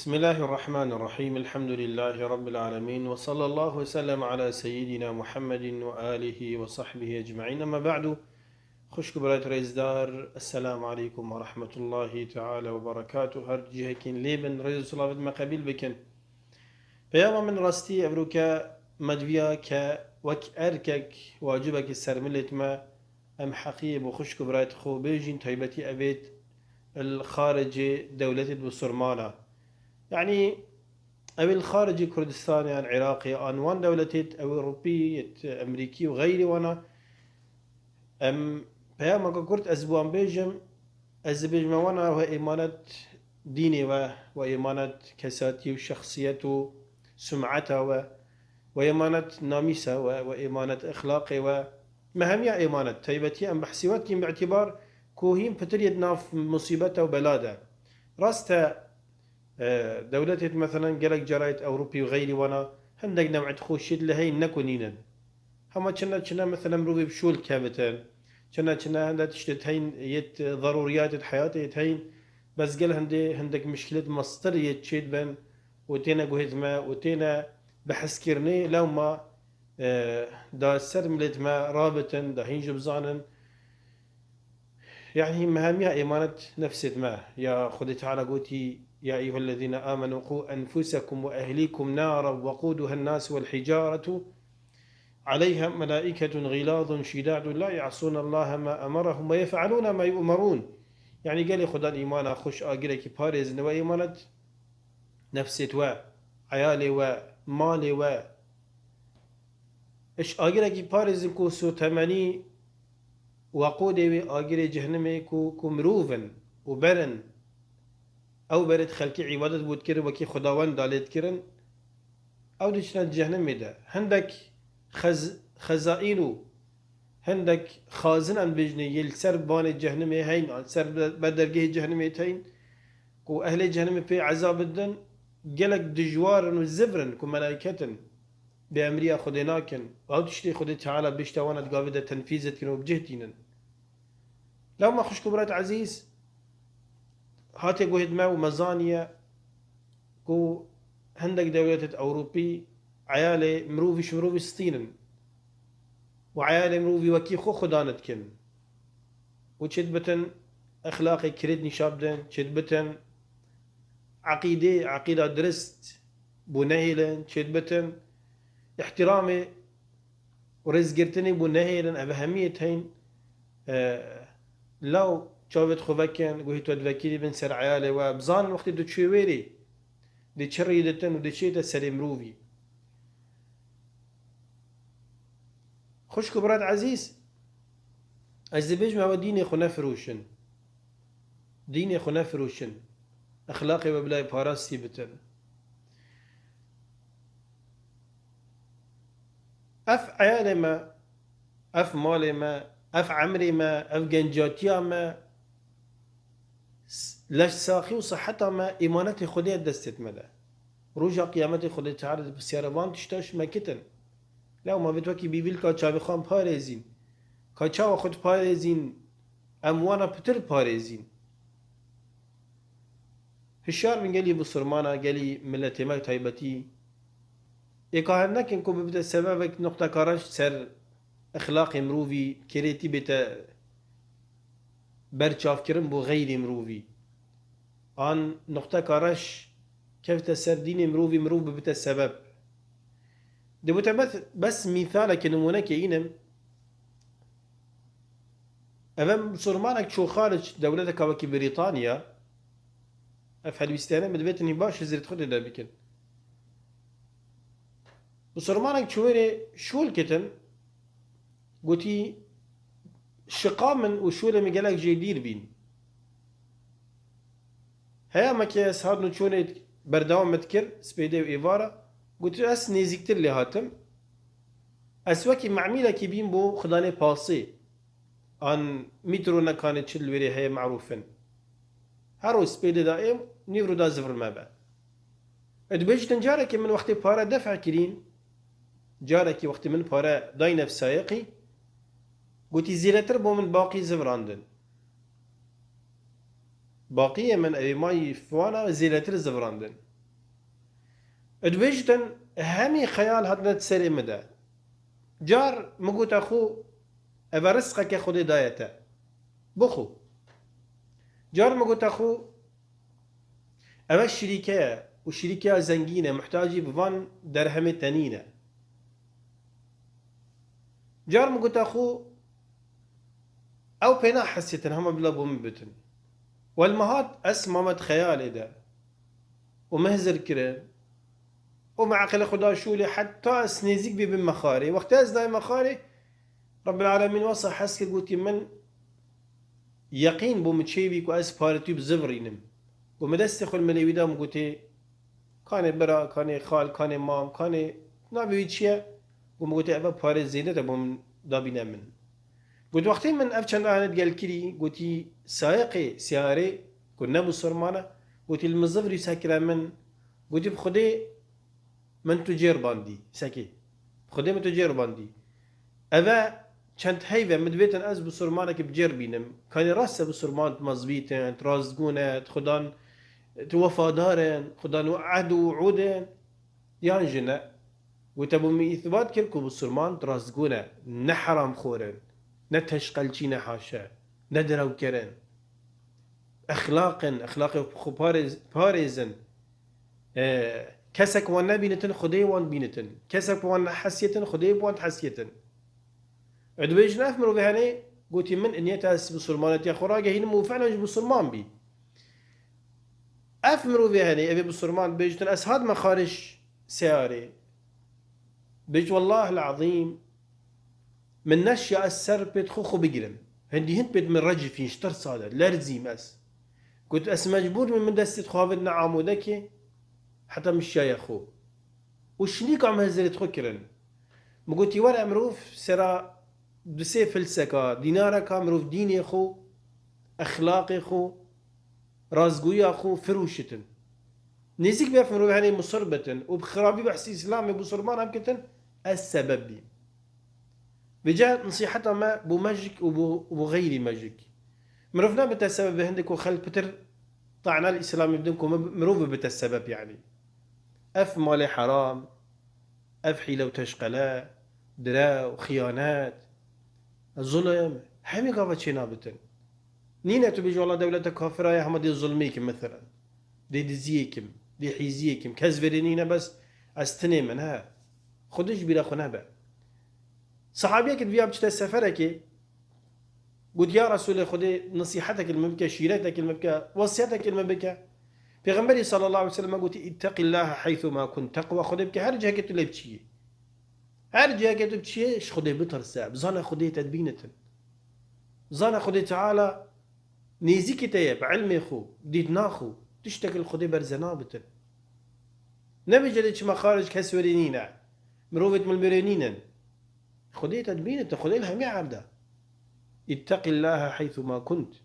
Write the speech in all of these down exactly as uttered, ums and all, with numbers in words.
بسم الله الرحمن الرحيم. الحمد لله رب العالمين. وصلى الله وسلم على سيدنا محمد وآله وصحبه أجمعين. أما بعد. Xwişk û birayt rêzdar, Esselamu aleykum ve rahmetullahi teala ve berekatuh. Her cihekîn lê bin, rêz û silavêt me qebîl bikin. Peyama min rastî evroke me diviya ke wek erkek wacibekî ser milêt me, em heqiyê bo xwişk û birayt xwe bêjîn, taybetî evêt li xaricê dewletêt bisurmana. Yanî, ew ê li xaricê Kurdistanê an Iraqê an wan dewletêt Ewropî, yêt Emerîkî û xeyrî wana. Em peyameke kurt ez bi wan bêjim, ez dibêjim wana we êmanet dînê we, we êmanet kesatî û şexsiyet û sumeta we, we êmanet namîsa we, we êmanet exlaqê we. Me hemiya êmanet, taybetî em behsî we dikîn bi îtîbar ku hîn pitir yê di nav musîbeta û bela de. Rast e, e, dewletêt meselen gelek cara yêt Ewropî û xeyrî wana hindek new'et xweşiyêt li heyn ne ku nînin. Hema çina çina meselen mirovê bi şûl kevitin, çina çina hinde tiştêt heyn yêt zerûriyatêt heyatê yêt heyn, bes gel hindê hindek mişkilêt mestir yêt çêdibin û têne guhêt me û têne bihezkirinê lewma, e, da ser milêt me rabitin, da hîn jî bizanin. Yanî me hemiya êmanet nefsêt me. Ya Xwedê Teala gotî, "Ya eyyuhellezîne amenu qû enfusekum ve ehlîkum nara veqûduhen nas vel hîcaretu aleyha melâiketun ğilâzun şidâdun la ya'sûnallaha ma emerahum ve yef'alûne ma yu'merûn." Yanî gelê Xwedan îmana xwe ji agirekî parêzin, we êmanet nefsêt we, eyalê we, malê we, ji agirekî parêzin ku sotemenî weqûdê wê agirê cehnimê ku, ku mirov in û ber in, ew berê di xelkê îbadet bû dikirin, wekî xwedawend da lê dikirin, ew diçine di cehnimê de. Hindek xez-, xezaîn û hindek xazin em bêjinê yê li ser banê cehnimê heyn, li ser be-, ber dergehê cehnimê heyn, ku ehlê cehnimê pê ezab didin, gelek dijwar in û zivr in ku melaiket in. Bêemriya Xwedê nakin. Ew tiştê Xwedê Teala bêjte wana di gavê de tenfîz dikin û bi cih tînin. Lewma xwişk û birayt ezîz, hatê guhêt me û me zaniye ku hindek dewletêt Ewropî eyalê mirovî ji mirovî stînin û eyalê mirovî wekî xwe xudan dikin û çêdibitin exlaqê kirêt nîşa bidin, çêdibitin eqîdê, eqîda dirist bû nehêlin, çêdibitin îhtîramê û rêzgirtinê bû nehêlin, ev hemiyê teyn, e, law çavêt xwe vekin, guhê tu divekirî bin ser eyalê we, bizanin wextê tu çê wêrê, dê çi rî ditin û dê çête serê mirovî. Xwişk û birat ezîz, ez dibêjim ewe dînê xwe nefiroşin. Dînê xwe nefiroşin. Exlaqê we bilayê parastî bitin. Ev eyalê me, ev malê me, ev emrê me, ev gencatiya me, s-, leş saxî û siheta me, îmanetê Xwedê ye destêt me de. Roja qiyametê Xwedê Teala dê pirsyara van tişta ji me kitin. Lewma vê wekî bîvîl ka çavê xwe em parêzîn. Ka çawa xwe diparêzîn, em wana pitir parêzîn. Hişyar bin gelî bisurmana, gelî miletê me taybetî. Ê ka her nekin ku bibite sebebek nuqteka reş ser exlaqê mirovî, kêrêtî bête berçavkirin bo xeyrê mirovî. An nuqteka reş kevte ser dînê mirovî, mirov bibite sebeb. Dê bo te bes, bes mîsalekê, nimûnekê înim. Ev em misilmanek çû xaric dewleteka wekî Brîtanya, ev helbîstiyane min divêtin hîn baş hizrêt xwe tê de bikin. Misilmanek çû wêrê şûl kitin, gotî, "Şiqa min û şûlê min gelek jê dîr bîn." Heya me ke ez hatin û çûnê berdewam min dikir, spêdê û êvara, gotî, "Ez nêzîktir lê hatim. Ez wekî memîlekî bîm bo xidanê pasê." An mîtro nekanê çi li wêrê heye merûf in. Her roj spêdê da êm, nîvro da zivir me be. Ê dibêjtin carekê min wextê pare def kirîn, carekî wextê min pare dayne sayeqî, gotî zêdetir bo min baqî zivirandin. Baqiyê min evê mayî fiwana zêdetir zivirandin. Dibêjitin, hemî xeyal hatine di serê min de. Car min gote xwe, eve rizqeke Xwedê daye te. Bixwe. Car min gote xwe, eve şirîke ye û şirîkeya zengîn e, muhtacî bi van derhemê te nîne. Car min gote xwe, ew pê nahesîtin, hema bila bo min bitin. Wel, min hat, ez mame di xeyalê de. Û min hizir kirin. Û min eqilê xwe da şûlê, heta ez nêzîk bibim mexarê. Wextê ez dayê mexarê, Rebbil Alemîn wesa hez kir, gotî, min yeqîn bû min çêbî ku ez parê tu bizivirînim. Û min destê xwe li milê wî da, min gotê, kanê bira, kanê xal, kanê mam, kanê navê wî çi ye? Û min gotê, eve parê zêde te bo min dabîne min. Gotî, wextê min ev çend ahane digel kirî, gotî, sayeqê seyarê ku ne bisurman e, gotî, li min zivirî sekire min, gotî, bi Xwedê min tu cêr bandî, sekê. Xwedê min tu cêr bandî. Eve çend heyve min divêtin ez bisurmanekî bi cêr bînim. Kanê rast e bisurman mezbît in, rastgûn e, xudan tu wefadar in, xudan ehd û wûd in, yan jî ne? Û te bo min îthbat kir ku bisurman rastgûn e, ne heramxor in, ne teşqelçî ne haşe, ne direwker in. Exlaq in, exlaqê xwe parêz-, parêzin. E, kesek wan nebînitin, Xwedê wan bînitin. Kesek wan nehesiyetin, Xwedê bi wan hesiyetin. E, dibêjin ev mirovê henê, gotî min niyeta ez bisurmanetiya xwe ragehînim û fi'len jî bisurman bî. Ev mirovê henê, evê bisurman dibêjitin ez hatime xarij seyarê. Bêj, wellahil azîm, min neşiya ez ser pêt xwe xwe bigirim. Hindî hind pêt min recifîn, ji tirsa de, lerzîm ez. Got, ez mecbûr me, min destê xwe avêt ne amodekê, heta min şiyaye xwe. Û şinîka min hizirêt xwe kirin. Min gotî, were mirov sera du sê filseka, dînareka mirov dînê xwe, exlaqê xwe, rastgoyiya xwe firûşitin. Nêzîk be ev mirov henê musir bitin û bi xirabî behsî Îslamê, bisurman em kitin, ez sebeb bîm. Vêca nisîheta me bo me jîk û bo, û bo xeyrî me jîk. Mirov nebite sebeb hindê ku xelk pitir ta'na li Îslamê bidin ku me, mirov bibite sebeb, yanî. Ev malê heram, ev hîle û teşqele, direw, xiyanet, zulm, hemî gava çênabitin. Nîne tu bêjî, wela dewleta kafira ye, hema dê zulmê kim, meselen. Dê diziyê kim, dê hîziyê kim. Kes verê nîne, bes ez tinê min, he. Xwedê ji bîra xwe nebe. Sahabiyek diviya biçite seferekê, got, ya Resûlê Xwedê, nesîhetek li min bike, şîretek li min bike, wesiyetek li min bike. Pêxemberî sallallahu aleyhi ve sellem gotî, "İtteqillaha haythuma kunt." Teqwa Xwedê bike, her cihekê tu lê biçiyê. Her cihekê tu biçiyê, ji Xwedê bitirse. Bizane Xwedê te dibînitin. Bizane Xwedê Teala nêzîkî te ye, bi ilmê xwe, dîtina xwe, tiştek li Xwedê berze nabitin. Nebêje lê çima xaric kes werê nîne. Mirovêt milmêrê nînin. Xwedê te dibîne, te Xwedê li hemî erd e. İtteqillaha haythuma kunt.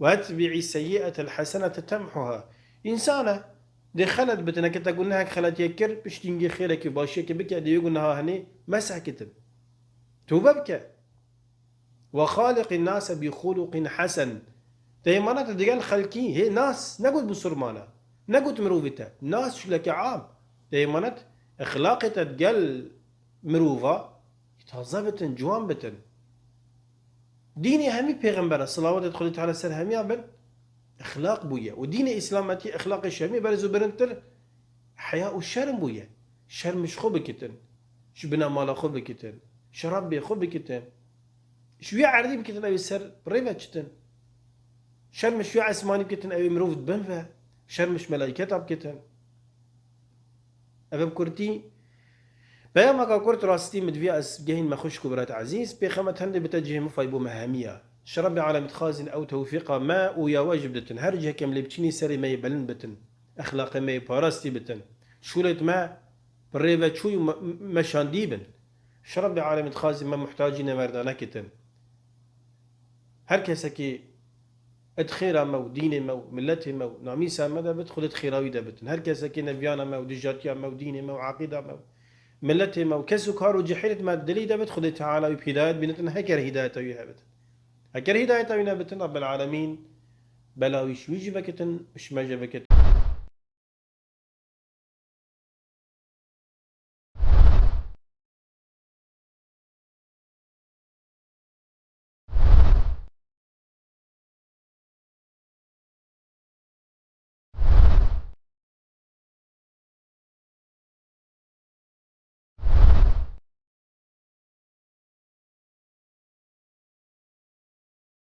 Ve etbi'i seyyi'etel hasenete temhuha. Însane dê xelet bitin, heke te gunehek xeletiyek kir, piştî hingê xêrekî başiyekê bike, dê wê guneha henê meseh kitin. Tewbe bike. Ve xaliqin nase bi xuluqin hasen. Te emanet digel xelkî, hê nas, negot bisurmana, negot mirovî te, nas şuleke am. Te emanet exlaqê te digel mirova taze bitin, ciwan bitin. Dînê hemî pêxembera, selawatê Xwedê Teala ser hemiya bin, exlaq bûye. Û dînê îslametî exlaqê ji hemî berz û bilindtir heya û şerm bûye. Şerm ji xwe bikitin, ji bina mala xwe bikitin, ji Rebbê xwe bikitin. Ji wî erdî bikitin, ew ê ser rê ve çitin. Şerm ji wî esmanî bikitin, ew ê mirov di bin ve. Şerm ji melayketa bikitin. Ev bi kurtî, peyamaka kurt rastî min divê ez gehîn me xwişk û birat ezîz, pêxemet hindê bite cihê min fay bo me hemiya. Ji Rebbê alemî dixwazin ew tewfîqa me û ya we jî biditin. Her cihekê em lê biçînî serê me yê bilind bitin. Exlaqê me yê parastî bitin. Şûlêt me bi rê ve çûyî û me-, meşandî bin. Ji Rebbê alemî dixwazî me muhtacî neverda nekitin. Her kesekî di xêra me û dînê me û miletê me û namîsa me de bit, Xwedê di xêra wî de bitin. Her kesekî neviyana me û dijatiya me û dînê me û eqîda me û miletê me û kes û kar û cihêlêt me dilî de bit, Xwedê Teala wî bi hîdayet bînitin, heker hîdayeta wî hebit. Heker hîdayeta wî nebitin, Rabbil Alemîn bela wî ji wî jî vekitin, ji me jî vekit,